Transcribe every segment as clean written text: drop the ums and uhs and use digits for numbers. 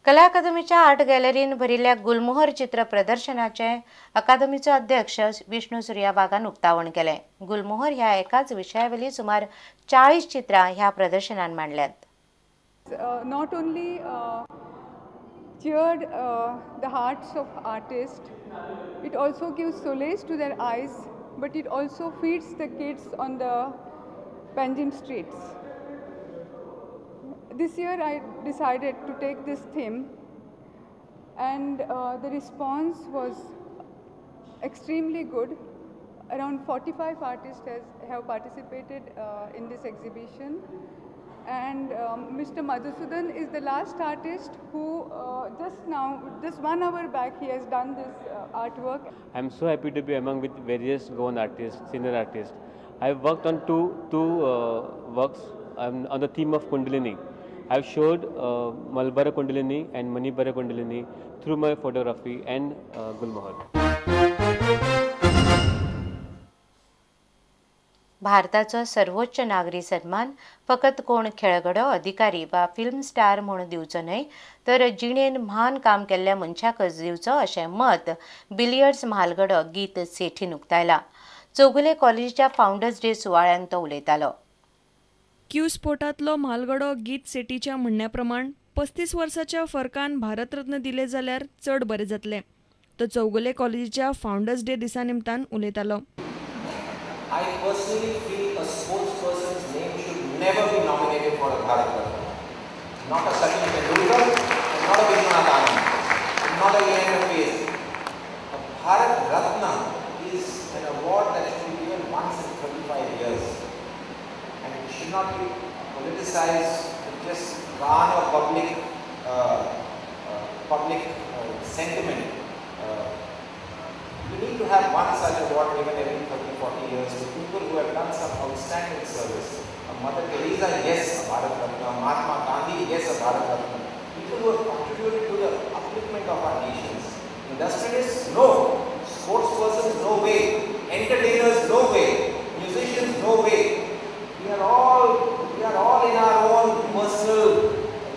कला अकादमीच्या आर्ट गॅलरीन भरिल्ल्या गुलमोहर चित्र प्रदर्शनाचे अकादमीचो अध्यक्ष विष्णू सुर्या वाघान उक्तावण केलें. गुलमोहर ह्या एकाच विशयावेली सुमार 40 चित्रां ह्या प्रदर्शनान मांडल्यात. Not only cheered the hearts of artists, it also gives solace to their eyes, but it also feeds the kids on the Panjim streets. This year I decided to take this theme, and the response was extremely good. Around 45 artists have participated in this exhibition. And Mr. Madhusudan is the last artist who just now, just 1 hour back, he has done this artwork. I am so happy to be among with various Goan artists, senior artists. I have worked on two works on the theme of Kundalini. I have showed Malbara Kundalini and Manipura Kundalini through my photography and Gulmohar. भारताचो सर्वोच्च नागरी सन्मान फकत कोण खेळगडो, अधिकारी वा film star म्हूण दिवचो न्हय, तर जिणेन म्हान काम केल्ल्या मनशाकच दिवचो अशें मत बिलियर्ड्स म्हालगडो गीत सेठीन उक्तायला. चौगुले कॉलेजीच्या फाउंडर्स डे सुवाळ्यान तो उलयतालो. क्यू स्पोर्टांतलो म्हालगडो गीत सेठीच्या म्हणण्या प्रमाण 35 वर्साच्या फरकान भारतरत्न दिले जाल्यार चड बरें जातलें. तो चौगुले कॉलेजीच्या फाउंडर्स डे दिसा निमतान उलयतालो. I personally feel a sports person's name should never be nominated for a Bharat Ratna. Not a Sachin Tendulkar, and not a Vishwanath Anand, and not a Leander Paes. A Bharat Ratna is an award that should be given once in 35 years. And it should not be politicized to just garner public sentiment. We need to have one such award given every 30-40 years to people who have done some outstanding service. A Mother Teresa, yes, a Bharat Ratna. Mahatma Gandhi, yes, a Bharat Ratna. People who have contributed to the upliftment of our nations. Industrialists, no. Sports persons, no way. Entertainers, no way. Musicians, no way. We are all in our own personal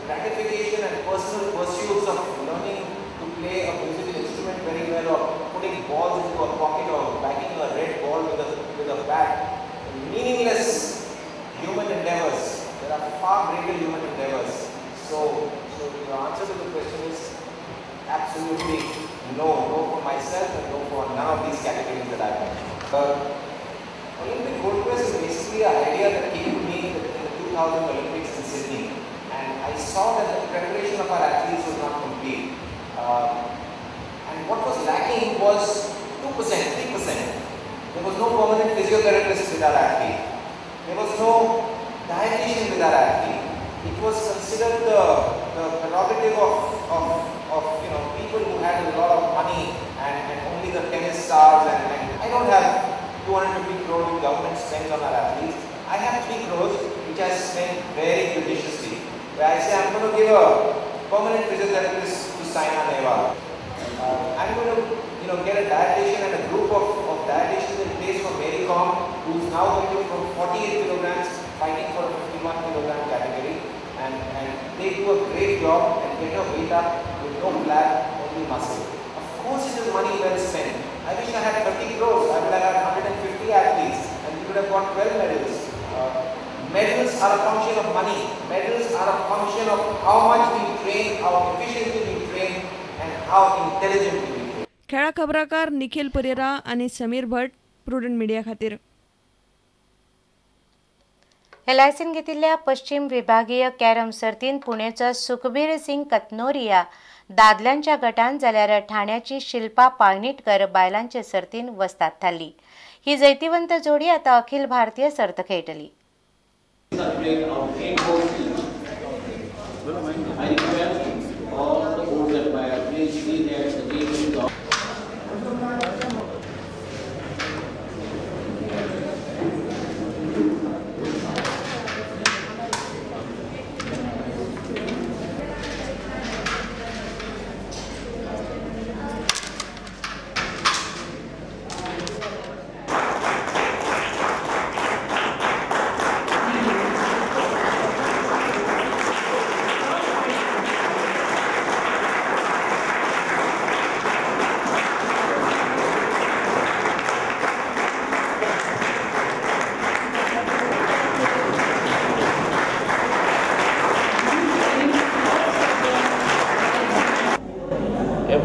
gratification and personal pursuits of learning to play a musical instrument very well, or putting balls into a pocket, or backing a red ball with a bat. Meaningless human endeavors. There are far greater human endeavors. So the answer to the question is absolutely no. No for myself and no for none of these categories that I mentioned. Olympic Gold Quest is basically an idea that came to me in the 2000 Olympics in Sydney. And I saw that the preparation of our athletes was not complete. And what was lacking was 2%, 3%. There was no permanent physiotherapist with our athlete. There was no dietitian with our athlete. It was considered the prerogative of people who had a lot of money and only the tennis stars. And I don't have 250 crore which government spends on our athletes. I have 3 crores which I spend very judiciously. Where I say I'm going to give a permanent physiotherapist to Saina Nehwal. I'm going to get a dietitian and a group of dietitians in place for Mary Kom, who's now going to from 48 kilograms fighting for a 51 kilogram category, and they do a great job and get her weight up with no flab, only muscle. Of course it is money well spent. I wish I had 30 crores, I would have had 150 athletes and we would have got 12 medals. Medals are a function of money. Medals are a function of how much we train, how efficiently we train, and how intelligently we train. खेळा खबराकार निखिल परेरा आणि समीर भट, prudent media खातीर. एलआयसीन घेतिल्ल्या पश्चिम विभागीय carrom सर्तीन पुणेचो Sukhbir Singh कतनोरिया दादल्यांच्या गटान जाल्यार ठाण्याची शिल्पा पाळणीटकर बायलांचे सर्तीन वस्ताद थारली. ही जैतिवंत जोडी आता अखिल भारतीय सर्त खेळटली.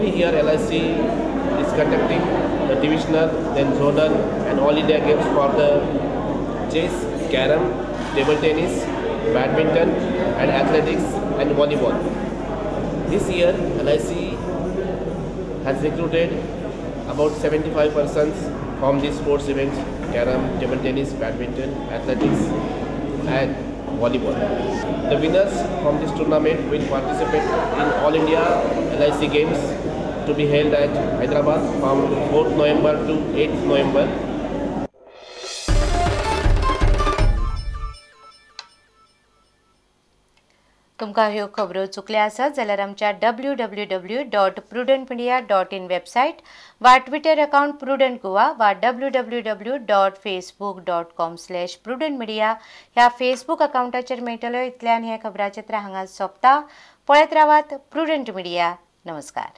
Every year LIC is conducting the divisional, then zonal and all India games for the chess, carom, table tennis, badminton and athletics and volleyball. This year LIC has recruited about 75 persons from these sports events: carom, table tennis, badminton, athletics and volleyball. The winners from this tournament will participate in All India LIC Games to be held at Hyderabad from 4th November to 8th November. तुमकां ह्यो खबरो चुकल्या आसत जाल्यार आमच्या www.prudentmedia.in website वा Twitter account prudent Goa वा www.facebook.com/prudentmedia ह्या Facebook अकाउंटाचेर मेळटल्यो. इतल्यान हें खबराचित्र हांगा सोंपता. पळयत रावात प्रुडंट मिडिया. नमस्कार.